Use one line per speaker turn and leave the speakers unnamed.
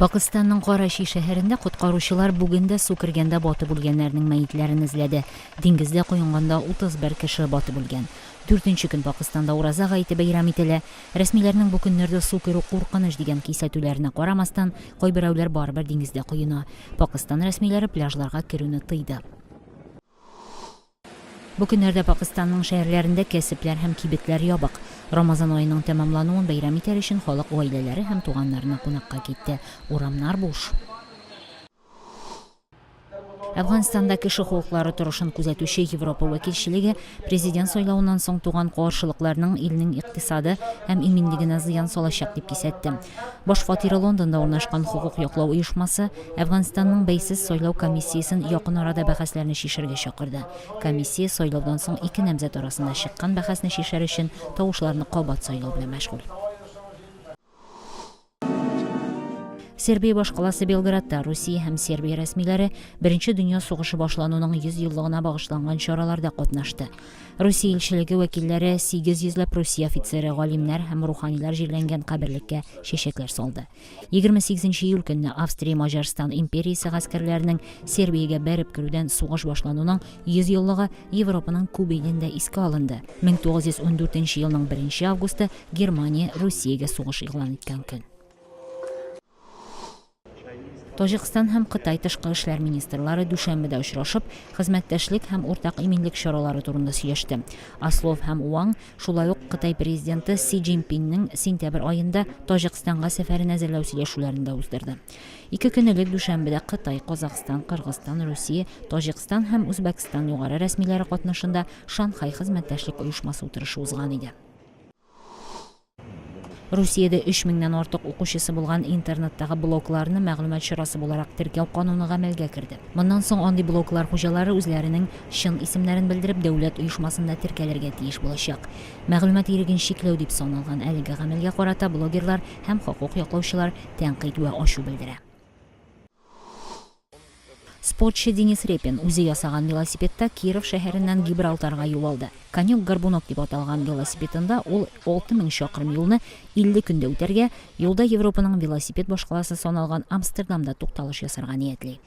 Пакыстанның Карачи шәһәрендә коткаручылар бүген дә су кергәндә батып үлгәннәрнең мәетләрен эзләде. Диңгездә коенганда 31 кеше батып үлгән. Дүртенче көн Пакыстанда Ураза гаете бәйрәм ителә. Рәсмиләрнең бу көннәрдә су керү куркыныч дигән кисәтүләренә карамастан, кайберәүләр барыбер диңгездә коена. Пакыстан рәсмиләре пляжларга керүне тыйды. Бу көннәрдә Пакыстанның шәһәрләрендә кәсепләр һәм кибетләр ябык. Рамазан аеның тәмамлануын бәйрәм итәр өчен халык гаиләләре һәм туганнарына кунакка китте. Урамнар буш. Әфганстанда кеше хокуклары торышын күзәтүче Европа вәкилчелеге президент сайлавыннан соң туган каршылыкларның илнең икътисады һәм иминлегенә зыян салачак дип кисәтте. Баш фатиры Лондонда урнашкан хокук яклау оешмасы Әфганстанның бәйсез сайлау комиссиясен якын арада бәхәсләрне чишәргә чакырды. Комиссия сайлаудан соң ике намзәт арасында чыккан бәхәсне чишәр өчен тавышларны кабат сайлау белән мәшгуль. Сербия башкаласы Белградта Русия һәм Сербия рәсмиләре Беренче дөнья сугышы башлануның 100 еллыгына багышланган чараларда катнашты. Русия илчелеге вәкилләре 800 ләп Русия офицеры, галимнәр һәм руханилар җирләнгән каберлеккә чәчәкләр салды. 28 июль көнне Австрия-Маҗарстан империясе гаскәрләренең Сербиягә бәреп керүдән сугыш башлануның 100 еллыгы Европаның күп илендә искә алынды. 1914 елның 1 августы Германия Русиягә сугыш игълан иткән көн. Таҗикстан һәм Кытай тышкы эшләр министрлары дүшәмбедә очрашып, хезмәттәшлек һәм уртак иминлек чаралары турында сөйләште. Аслов һәм Уаң шулай ук Кытай президенты Си Цзиньпиннең сентябрь аенда Таҗикстанга сәфәрен әзерләү сөйләшүләрен дә уздырды. Ике көн элек дүшәмбедә Кытай, Казахстан, Кыргызстан, Русия, Таҗикстан һәм Үзбәкстан югары рәсмиләре катнашында Шанхай хезмәттәшлек оешмасы утырышы узган иде. Русиядә өч меңнән артык укучысы булган интернеттагы блогларны мәгълүмат чарасы буларак теркәү кануны гамәлгә керде. Моннан соң андый блоглар хуҗалары үзләренең чын исемнәрен белдереп дәүләт оешмасында теркәлергә тиеш булачак. Мәгълүмат иреген чикләү дип саналган әлеге гамәлгә карата блогерлар һәм хокук яклаучылар тәнкыйть вә ачу белдерә. Спортчы Денис Репин үзе ясаган велосипедта Киров шәһәреннән Гибралтарга юл алды. Конек-горбунок дип аталган велосипедында ул 6000 чакрым юлны 50 көндә үтәргә, юлда Европаның велосипед башкаласы саналган Амстердамда тукталыш ясарга ниятли.